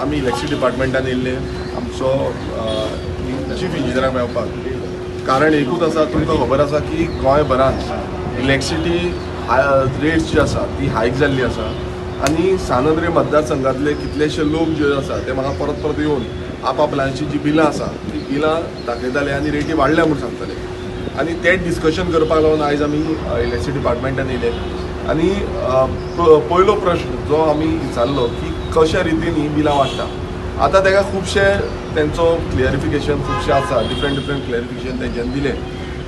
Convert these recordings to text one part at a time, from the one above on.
आमी इलेक्ट्रिसिटी डिपार्टमेंटान येयल्ले आमचो चीफ इंजिनियराक मेळपाक. कारण एकूच आसा, तुमकां खबर आसा की गोंयभरांत इलेक्ट्रिसिटी रेट्स जी आसा ती हायक जाल्ली आसा आनी सान आंद्रे मतदारसंघातले कितलेशे लोक जे आसा ते म्हाका परत परत येवन आपआपल्यांची जी बिलां आसा ती बिलां दाखयताले आनी रेटी वाडल्या म्हूण सांगताले. आनी तें डिस्कशन करपाक लागून आयज आमी इलेक्ट्रिसिटी डिपार्टमेंटान येयले आनी पयलो प्रश्न जो आमी विचारलो की कशा रितीन ही बिलां वाडटा. आतां ताका खुबशे तेंचो क्लियरिफिकेशन खुबशे आसा, डिफरंट डिफरंट क्लियरिफिकेशन तेंच्यांनी दिलें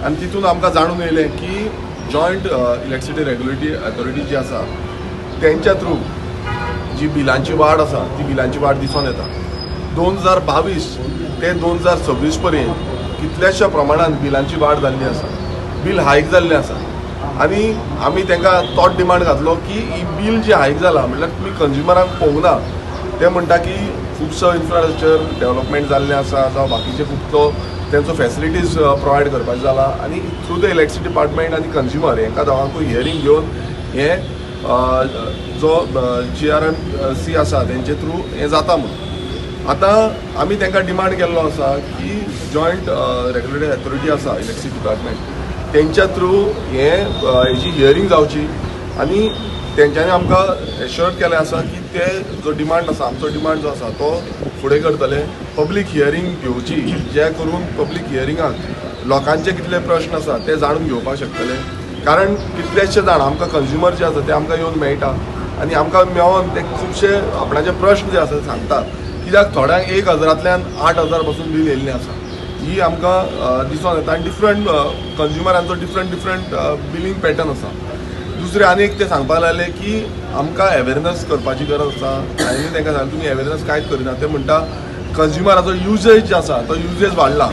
आनी तितून आमकां जाणून येयलें की जॉयंट इलेक्ट्रिसिटी रेगुलेटरी अथॉरिटी जी आसा तेंच्या थ्रू जी बिलांची वाड आसा ती बिलांची वाड दिसून येता. 2022 ते 2026 पर्यंत कितल्याश्या प्रमाणान बिलांची वाड जाल्ली आसा, बील हायक जाल्लें आसा. आनी आमी तांकां तोच डिमांड घातलो की ही बील जी हायक जाला म्हटल्यार तुमी कंज्युमरांक पळोवंक ना. ते म्हणटा की खुबसो इन्फ्रास्ट्रक्चर डेवलपमेंट जाल्लें आसा जावं बाकीचे खूब तेंचो फेसिलिटीज प्रोवायड करपाचें जाला आनी थ्रू the electricity department आनी कंज्युमर हेंकां दोगांकूय हियरींग घेवन हें जो GRMC आसा तेंचे थ्रू हें जाता म्हणून. आतां आमी तांकां डिमांड केल्लो आसा की जॉयंट रेगुलेटरी अथॉरिटी आसा इलेक्ट्रिसिटी डिपार्टमेंट तेंच्या थ्रू हें हेजी हियरींग जावची आनी तेंच्यांनी आमकां एश्योर केलें आसा की ते जो डिमांड आसा, आमचो डिमांड जो आसा तो फुडें करतले, पब्लीक हियरींग घेवची जे करून पब्लीक हियरिंगाक लोकांचे कितले प्रश्न आसा ते जाणून घेवपाक शकतले. कारण कितलेशे जाण आमकां कंज्युमर जे आसा ते आमकां येवन मेळटा आनी आमकां मेळोन ते खुबशे आपणाचे प्रश्न जे आसा ते सांगतात. कित्याक थोड्यांक 1000-तल्यान 8000 पासून बील येयल्लें आसा, ही आमकां दिसून येता. आनी डिफरंट कंज्युमरांचो डिफरंट डिफरंट बिलींग पॅटर्न आसा. दुसरें आनी एक ते सांगपाक लागले की आमकां अवेरनस करपाची गरज आसा. हांवें तांकां सांगलें तुमी अवेरनस कांयच करिना. ते म्हणटा कंज्युमराचो युजेज जे आसा तो युजेज वाडला.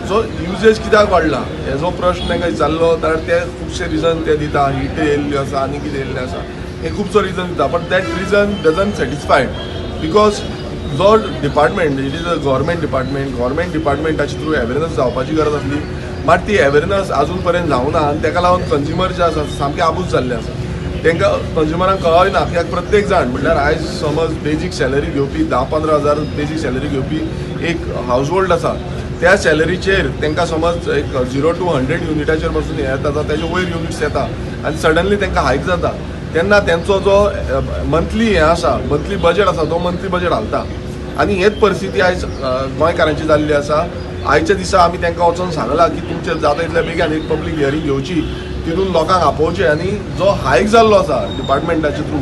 सो युजेज कित्याक वाडला हेजो प्रश्न तांकां विचारलो जाल्यार ते खुबशे रिजन ते दिता, हीट येयल्ल्यो आसा आनी कितें येयल्लें आसा, हे खुबसो रिजन दिता. But that reason doesn't satisfied because जो department, it is a government department, government डिपार्टमेंटाची through awareness जावपाची गरज आसली, मात ती अवेरनस अजून पर्यंत जावना आनी ताका लागून कंज्युमर जे आसा सामके आबूज जाल्ले आसा. तांकां कंज्युमरांक कळना कित्याक प्रत्येक जाण म्हणल्यार आयज समज बेजीक सॅलरी घेवपी 10-15 हजार बेजीक सॅलरी घेवपी एक हावज होल्ड आसा, त्या सॅलरीचेर तांकां समज एक 0 to 100 युनिटाचेर पासून हें येता, ताचे वयर युनिट्स येता आनी सडनली तांकां हायक जाता तेन्ना तेंचो जो मंथली हें आसा, मंथली बजेट आसा, तो मंथली बजेट हालता. आनी हेच परिस्थिती आयज गोंयकारांची जाल्ली आसा. आयच्या दिसा आमी तांकां वचोन सांगलां की तुमचें जाता इतल्या बेगीन एक पब्लीक हियरींग घेवची, तितून लोकांक आपोवचें आनी जो हायक जाल्लो आसा डिपार्टमेंटाचे थ्रू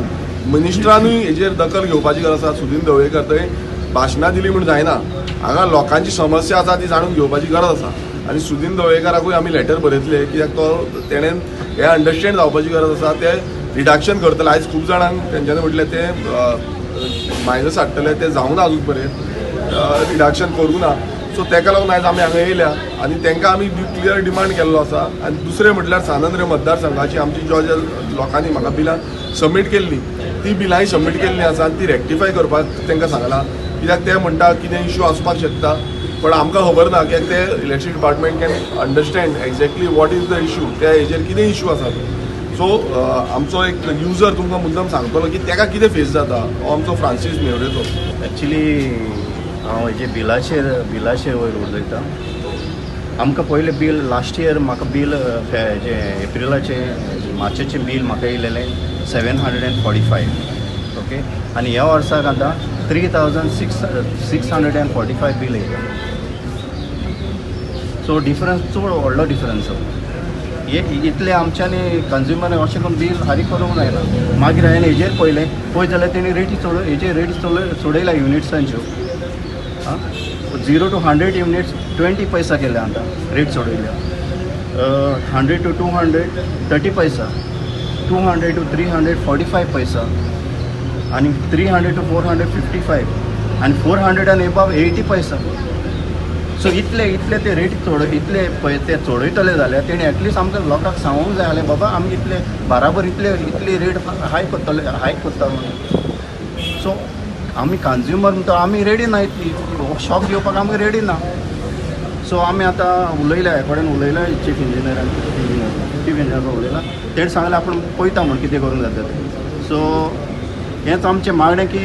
मिनिस्टरानूय हेजेर दखल घेवपाची गरज आसा. सुदीन ढवळीकर थंय भाशणां दिली म्हूण जायना, हांगा लोकांची समस्या आसा ती जाणून घेवपाची गरज आसा. आनी सुदीन ढवळीकराकूय आमी लेटर बरयतले कित्याक तो तेणेन हें अंडरस्टँड जावपाची गरज आसा, ते रिडक्शन करतले. आयज खूब जाणांक तेंच्यांनी म्हटलें ते मायनस हाडटले, ते जावंक ना, अजून पर्यंत रिडक्शन करूंक ना. सो ताका लागून आयज आमी हांगा येयल्या आनी तांकां आमी क्लियर डिमांड केल्लो आसा. आनी दुसरें म्हटल्यार सान आंद्रे मतदारसंघाची आमची ज्या ज्या लोकांनी म्हाका बिलां सबमीट केल्ली ती बिलांय सबमीट केल्ली आसा आनी ती रेक्टिफाय करपाक तांकां सांगलां. कित्याक ते म्हणटा कितें इशू आसपाक शकता, पण आमकां खबर ना कित्याक ते electricity department can understand exactly what is the issue, त्या हेजेर कितें इशू आसा तो. सो आमचो एक युजर तुमकां मुद्दम सांगतलो की ताका कितें फेस जाता, हो आमचो फ्रांसीस नेवरेचो. एक्चुली हांव हेजे बिलाचेर वयर उलयतां. आमकां पयलें बील लास्ट इयर म्हाका बील हेजें एप्रिलाचें मार्चाचें बील म्हाका येयलेलें 745, okay. आनी ह्या वर्साक आतां three thousand 645 bill येयलां. सो डिफरन्स चड व्हडलो डिफरन्स. हे इतले आमच्यांनी कंज्युमर अशें करून बील फारीक करूंक जायना. मागीर हांवें हेजेर पळयलें, पळयत जाल्यार तेणी रेटी चड हेजेर रेटी चडयल्या युनिट्सांच्यो. आं, 0 to 100 units 20 पैसा केल्या, आतां रेट चडयल्या. 100 to 200 30 पैसा, 200 to 300 45 पैसा आनी 300 to 400 55 आनी 400 आनी एबाव 80 पैसा. सो इतले इतले ते रेट चड इतले पळय ते चडयतले जाल्यार तेणी एटलिस्ट आमकां लोकांक सांगूंक जाय जाल्यार बाबा आमी इतले बाराबर इतले इतली रेट हाय करतले, हायक करता म्हणून. सो आमी कंज्युमर म्हणटा आमी रेडी ना, इतली शॉक घेवपाक आमकां रेडी ना. सो आमी आतां उलयल्या, हे कडेन उलयल्या, चीफ इंजिनियरान, चीफ इंजिनियर उलयला, तेणी सांगलें आपूण पळयता म्हूण कितें करूंक जाता तें. सो हेंच आमचें मागणें की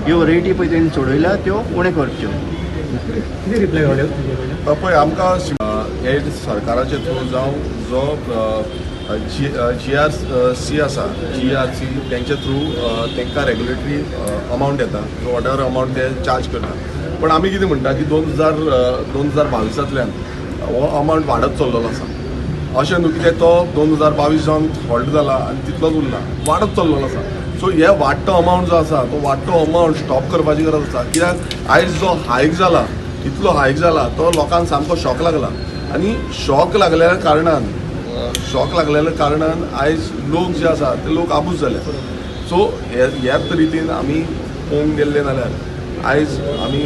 ह्यो रेटी पळय तेणी चडयल्या त्यो उणें करच्यो. कितें रिप्लाय गावले तुजे कडल्यान? पळय आमकां हे सरकाराचे थ्रू जावं जो GRC आसा, GRC तेंच्या थ्रू तांकां रेगुलेटरी अमावंट येता, सो what ever amount ते चार्ज करता. पण आमी कितें म्हणटा की 2022तल्यान हो अमावंट वाडत चल्लेलो आसा. अशें न्हू कितें तो 2022 जावन हॉल्ट जाला आनी तितलोच उरला, वाडत चल्लेलो आसा. सो हे वाडटो अमावंट जो आसा तो वाडटो अमावंट स्टॉप करपाची गरज आसा, कित्याक आयज जो हायक जाला, इतलो हायक जाला तो लोकांक सामको शॉक लागला आनी शॉक लागलेल्या कारणान आयज लोक जे आसा ते लोक आबूज जाले. सो ह्याच रितीन आमी पळोवंक गेल्ले जाल्यार आयज आमी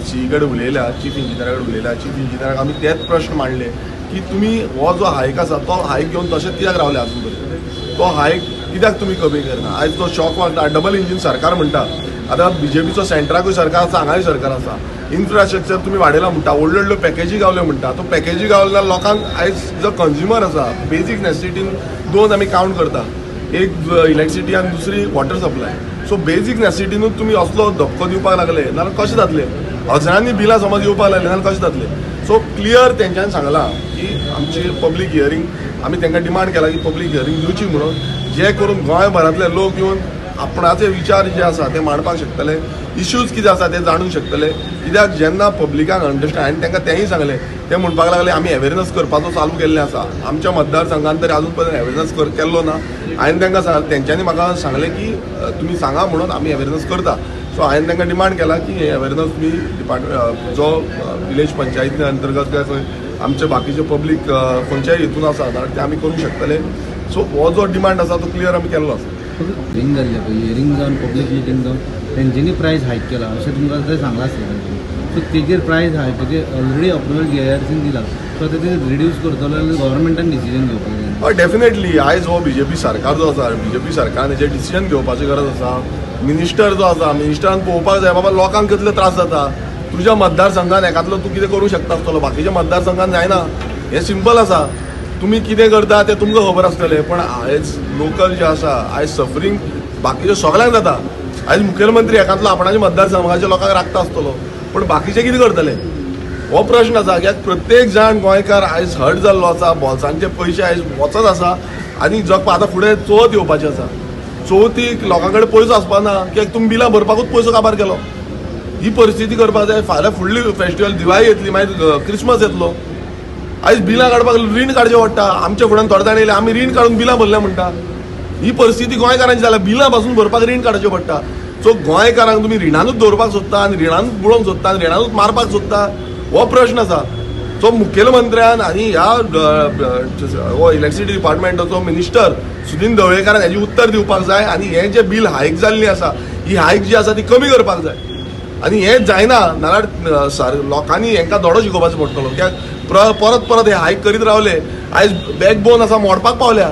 सी कडेन उलयल्या, चीफ इंजिनियरा कडेन उलयल्या. चीफ इंजिनियराक आमी तेच प्रश्न मांडले की तुमी हो जो हायक आसा तो हायक घेवन तशेंच कित्याक रावले आजून पर्यंत, तो हायक कित्याक तुमी कमी करना. आयज तो शॉक वागता. डबल इंजीन सरकार म्हणटा, आतां बीजेपीचो सेंट्राकूय सरकार आसा, हांगाय सरकार आसा. इन्फ्रास्ट्रक्चर तुमी वाडयला म्हणटा, व्हडल्यो व्हडल्यो पॅकेजी गावल्यो म्हणटा, तो पॅकेजी गावल्या लोकांक आयज जो कंज्युमर आसा बेजीक नेसेसिटीन दोन आमी कावंट करता, एक इलेक्ट्रिसिटी आनी दुसरी वॉटर सप्लाय. सो बेजीक नेसेसिटीनूच तुमी असलो धपको दिवपाक लागले नाल्यार कशें जातलें? हजारांनी बिलां समज येवपाक लागले नाल्यार कशें जातलें? सो क्लियर तेंच्यांनी सांगलां की आमची पब्लीक हियरींग, आमी तांकां डिमांड केला की पब्लीक हियरींग दिवची म्हणून, जे करून गोंयभरांतले लोक येवन आपणाचे विचार जे आसा ते मांडपाक शकतले, इश्यूज कितें आसा ते जाणूंक शकतले. कित्याक जेन्ना पब्लिकाक अंडरस्टँड, आनी तांकां तेंय सांगलें, ते म्हणपाक लागले आमी अवेरनस करपाचो चालू केल्लें आसा, आमच्या मतदारसंघान तरी आजून पर्यंत अवेरनस केल्लो ना. हांवें तांकां सांगलें, तेंच्यांनी म्हाका सांगलें की तुमी सांगा म्हणून आमी अवेरनस करता. सो हांवें तांकां डिमांड केला की हे अवेरनस तुमी डिपार्टमेंट जो विलेज पंचायती अंतर्गत काय खंय आमचे बाकीचे पब्लीक खंयच्याय हितून आसा जाल्यार ते आमी करूंक शकतले. सो हो जो डिमांड आसा तो क्लियर आमी केल्लो आसा. हियरींग जाल्लें पळय, हियरींग जावन पब्लीक मिटींग जावन तेंच्यांनी प्रायस हायक केला अशें तुमकां थंय सांगलां आसतलें तेंच्यांनी. सो तेजेर प्रायस हायकाचेर ऑलरेडी अप्रुवल GRCन दिला, सो आतां ते रिड्यूस करतलो जाल्यार गव्हर्मेंटान डिसिजन घेवपाक जाय. हय, डेफिनेटली आयज हो बीजेपी सरकार जो आसा, बीजेपी सरकारान हेजेर डिसिजन घेवपाची गरज आसा. मिनिस्टर जो आसा, मिनिस्टरान पळोवपाक जाय बाबा लोकांक कितले त्रास जाता. तुज्या मतदारसंघान एकादलो तूं कितें करूंक शकता आसतलो, बाकीच्या मतदारसंघान जायना. हें सिंपल आसा, तुमी कितें करता तें तुमकां खबर आसतलें. पण आयज लोकल जे आसा, आयज सफरींग बाकीचे सगळ्यांक जाता. आयज मुखेलमंत्री एकादलो आपणाच्या मतदारसंघाच्या लोकांक राखता आसतलो, पण बाकीचे कितें करतले हो प्रश्न आसा. कित्याक प्रत्येक जाण गोंयकार आयज हर्ट जाल्लो आसा, बोल्सांचे पयशे आयज वचत आसा आनी जगपा आतां फुडें चवथ येवपाची आसा, चवथीक लोकां कडेन पयसो आसपा ना, कित्याक तुमी बिलां भरपाकूच पयसो काबार केलो. ही परिस्थिती करपाक जाय. फाल्यां फुडली फेस्टिवल दिवाळी येतली, मागीर क्रिसमस येतलो. आयज बिलां काडपाक रीण काडचें पडटा. आमच्या फुड्यान थोडे जाण येयले, आमी रीण काडून बिलां भरल्या म्हणटा. ही परिस्थिती गोंयकारांची जाल्या, बिलां पासून भरपाक रीण काडचें पडटा. सो गोंयकारांक तुमी रिणानूच दवरपाक सोदता आनी रिणानूच बुडोवंक सोदता आनी रिणानूच मारपाक सोदता, हो प्रश्न आसा. सो मुखेलमंत्र्यान आनी ह्या हो इलेक्ट्रिसिटी डिपार्टमेंटाचो मिनिस्टर सुदीन ढवळीकारान हेजें उत्तर दिवपाक जाय आनी हें जें बील हायक जाल्ली आसा, ही हायक जी आसा ती कमी करपाक जाय. आनी हें जायना नाल्यार सर लोकांनी हेंकां धडो शिकोवपाचो पडटलो. कित्याक परत परत हे हायक करीत रावले, आयज बॅकबोन आसा मोडपाक पावल्या,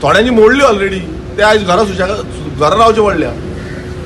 थोड्यांनी मोडली ऑलरेडी, ते आयज घरा सुशेगा घरा रावचे पडल्या.